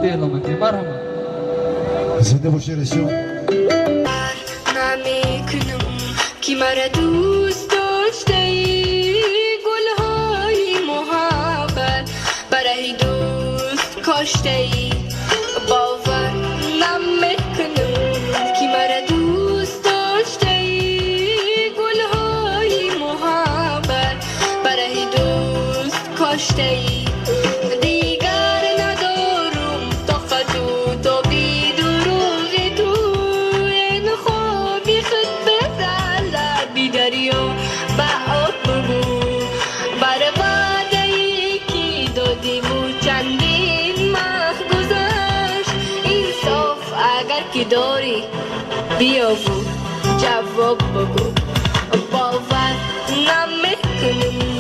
Эълон мекунем, марҳамат. Зинда бошед, раисҷон. Намекунам, ки мара дӯст доштаи, гулҳои муҳаббат барои дӯст коштаи. Бовар намекунам, ки мара дӯст доштаи, гулҳои муҳаббат барои дӯст коштаи. Дигар надорум тоқату тоби дурӯғи ту. Ин хоби худ бизан, лаби дарё ба об бугӯ. Бар ваъдае, ки додиму, чандин маҳ гузашт. Инсоф агар ки дорӣ, биёву ҷавоб бугӯ. Бовар намекунам.